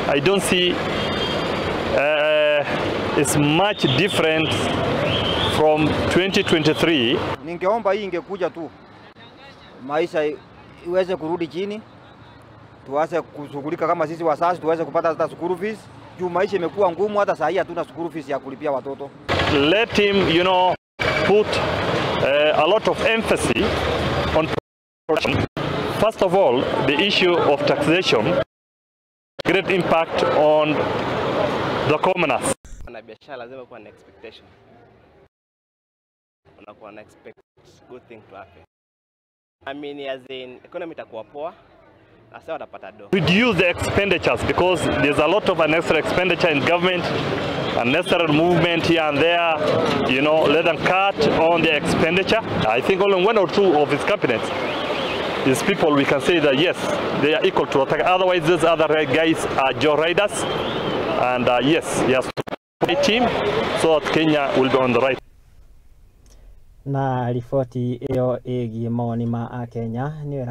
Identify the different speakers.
Speaker 1: I don't see it's much different from 2023.
Speaker 2: Ningeomba hii ingekuja tu maisha iweze kurudi chini, tuanze kushughulika kama sisi wazazi, tuweze kupata hata school fees. Juu maisha imekuwa ngumu, hata saa hii hatuna school fees ya kulipia watoto.
Speaker 1: Let him, put a lot of emphasis on production. First of all, the issue of taxation, great impact on the commoners.
Speaker 3: Na biashara lazima kuwa na expectation. Unakuwa na expect good thing to happen. I mean, as in economy itakuwa poa, na sasa watapata do.
Speaker 1: Reduce the expenditures because there's a lot of unnecessary expenditure in government, unnecessary movement here and there, let them cut on the expenditure. I think only one or two of his cabinets, his people, we can say that yes, they are equal to attack. Otherwise, these other guys are joe riders, and yes, he has to put a team so that Kenya will be on the right.
Speaker 4: Na riboti ĩyo ĩgiĩ mawoni ma Akenya nĩyo.